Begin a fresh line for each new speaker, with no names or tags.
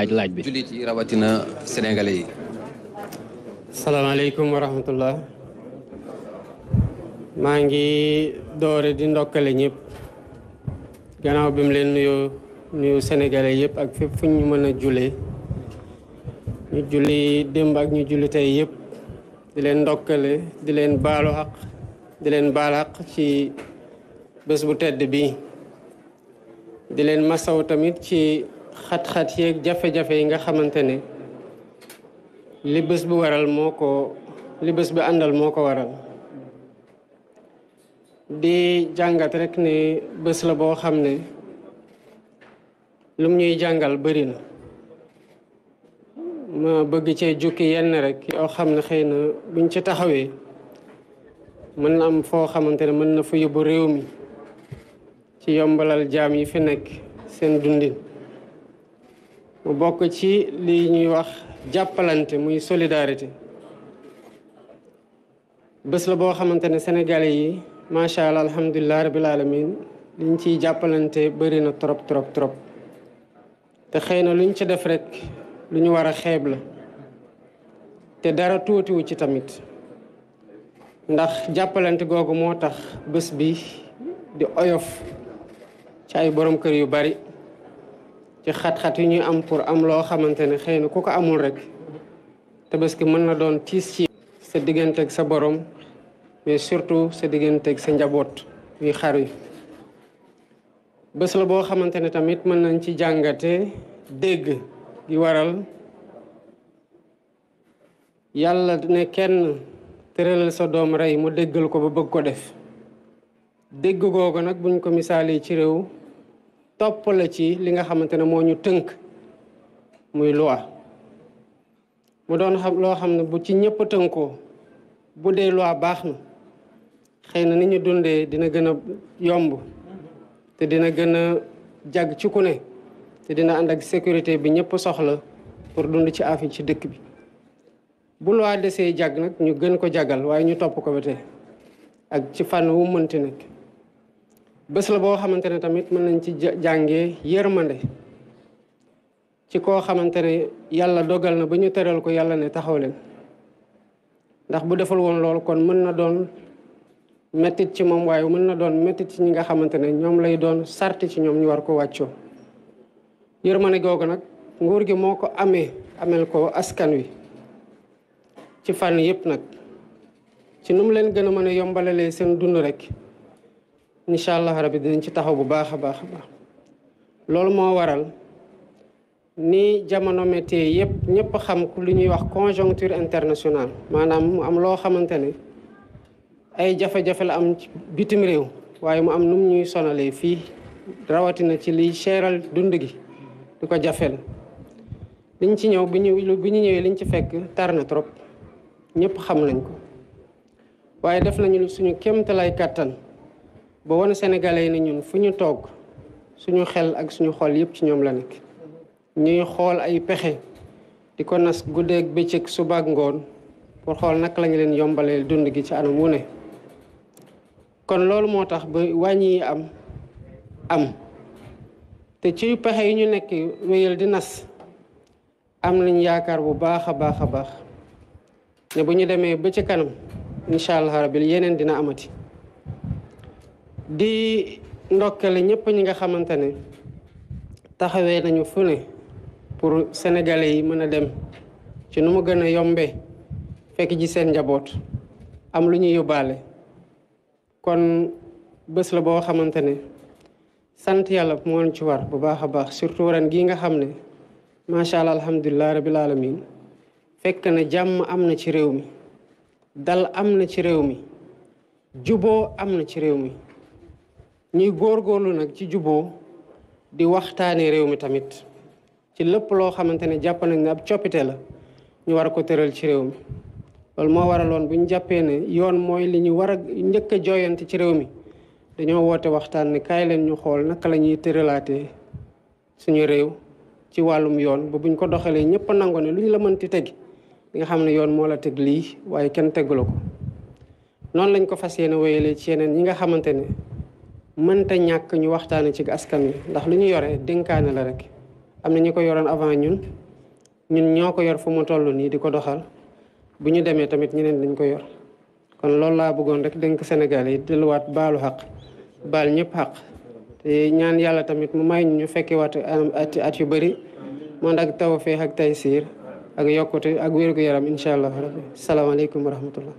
laaj bi
jullit yi rawatina sénégalais yi.
salaamaaleykum wa rahmatullah. maa ngi doore di ndokkale ñëpp gannaaw bi mu leen nuyu sénégalais yëpp ak fépp fu ñu mën a jullee ñu julli démb ak ñu julli tey yëpp di leen ndokkale di leen baalu àq di leen baal àq ci bés bu tedd bi di leen masaw tamit ci xat-xat yeeg jafe-jafe yi nga xamante ne li bés bu waral li bés bi àndal moo ko waral di jàngat rek ne bés la boo xam ne lum ñuy jàngal bëri na ma bëgg cee jukki yenn rek yoo xam ne xëy na buñ ci taxawee mën na am foo xamante ne mën na fa yóbbu réew mi ci yombalal jaam yi fi nekk seen dundin mu bokk ci li ñuy wax jàppalante muy solidarité bés la boo xamante ne sénégalais yi macha allah alhamdulilah rabil alamin liñ ciy jàppalante bëri na trop te xëy na luñ ci def rek lu ñu war a xeeb la te dara tuutiwu ci tamit ndax jàppalante googu moo tax bés bi di oyof ci ay borom kër yu bari ci xat-xat yu ñuy am pour am loo xamante ne xëy na ku ko amul rek te bés ki mën na doon tiis ci sa digganteeg sa borom mais surtout sa digganteeg sa njaboot yuy xar yi bés la boo xamante ne tamit mën nañ ci jàngate dégg gi waral yàlla ne kenn tëralal sa doom rey mu déggal ko ba bëgg ko def dégg googu nag buñ ko misaalee ci réew topp la ci li nga xamante ne moo ñu tënk muy loi mu doon loo xam ne bu ci ñëpp tënkoo bu dee loi baax na xëy na ni ñu dundee dina gën a yomb te dina gën a jag ci ku ne te dina ànd ak sécurité bi ñëpp soxla pour dund ci affaire ci dëkk bi bu loi desee jag nag ñu gën ko jagal waaye ñu topp ko ba tey ak ci fànn wu mënti nekk bés la boo xamante ne tamit mën nañ ci jàngee yërmande ci koo xamante ne yàlla dogal na ba ñu tëral ko yàlla ne taxaw leen ndax bu defal woon loolu kon mën na doon mettit ci moom waaye mën na doon mettit ci ñi nga xamante ne ñoom lay doon sarti ci ñoom ñu war ko wàccoo yërmande googu nag nguur gi moo ko amel ko askan wi ci fànn yëpp nag ci nu mu leen gën a mën a yombalalee seen dund rek incha allah rabbi dinañ ci taxaw bu baax a baax loolu moo waral ni jamono métier yëpp ñëpp xam lu ñuy wax conjoncture internationale maanaam mu am loo xamante ne ay jafe-jafe la am ci bitim réew waaye mu am nu mu ñuy sonalee fii rawatina ci liy seeral dund gi di ko jafeel liñ ci ñëw bi ñu ñëwee liñ ci fekk tar na trop ñëpp xam nañ ko waaye def nañu suñu kéemtalaay kàttan ba wane sénégalais yi ne ñun fu ñu toog suñu xel ak suñu xol yëpp ci ñoom la nekk ñuy xool ay pexe di ko nas guddeeg bëccëg suba ak ngoon pour xool naka lañu leen yombalee dund gi ci anam wu ne kon loolu moo tax ba wàññi yi am te ci pexe yi ñu nekk wéyal di nas am nañ yaakaar bu baax a baax ne bu ñu demee ba ci kanam incha allah rabil yeneen dina amati di ndokkale ñëpp ñi nga xamante ne taxawee nañu fu ne pour sénégalais yi mën a dem ci nu mu gën a yombee fekk ji seen njaboot am lu ñuy yóbbaale kon bés la boo xamante ne sant yàlla moo ci war bu baax a baax surtout ren gii nga xam ne macha allah alhamdulilah rabil alamin fekk na jàmm am na ci réew mi dal am na ci réew mi juboo am na ci réew mi ñuy góorgóorlu nag ci juboo di waxtaanee réew mi tamit ci lépp loo xamante ne jàpp nañ ne ab coppite la ñu war ko tëral ci réew mi loolu moo waraloon bu ñu jàppee ne yoon mooy li ñu war a njëkk a jooyante ci réew mi dañoo woote waxtaan ne kaay leen ñu xool naka la ñuy tëralaatee suñu réew ci wàllum yoon ba buñ ko doxalee ñëpp nango ne lu ñu la mënti teg li nga xam ne yoon moo la teg lii waaye kenn tegula ko noonu lañ ko fas yéene wéyalee ci yeneen ñi nga xamante ne mënta ñàkk ñu waxtaane ci askan wi ndax lu ñu yore dénkaane la rek am na ñu ko yoroon avant ñun ñoo ko yor fu mu toll nii di ko doxal bu ñu demee tamit ñeneen dañ ko yor kon loolu laa bëggoon rek dénk Sénégal yi delluwaat baalu xaq baal ñëpp xaq te ñaan yàlla tamit mu may ñu fekke waat at yu bëri man ak tawfeex ak taysiir ak yokkute ak wér-gu-yaram incha allah rabbi salaamaaleykum wa rahmatullah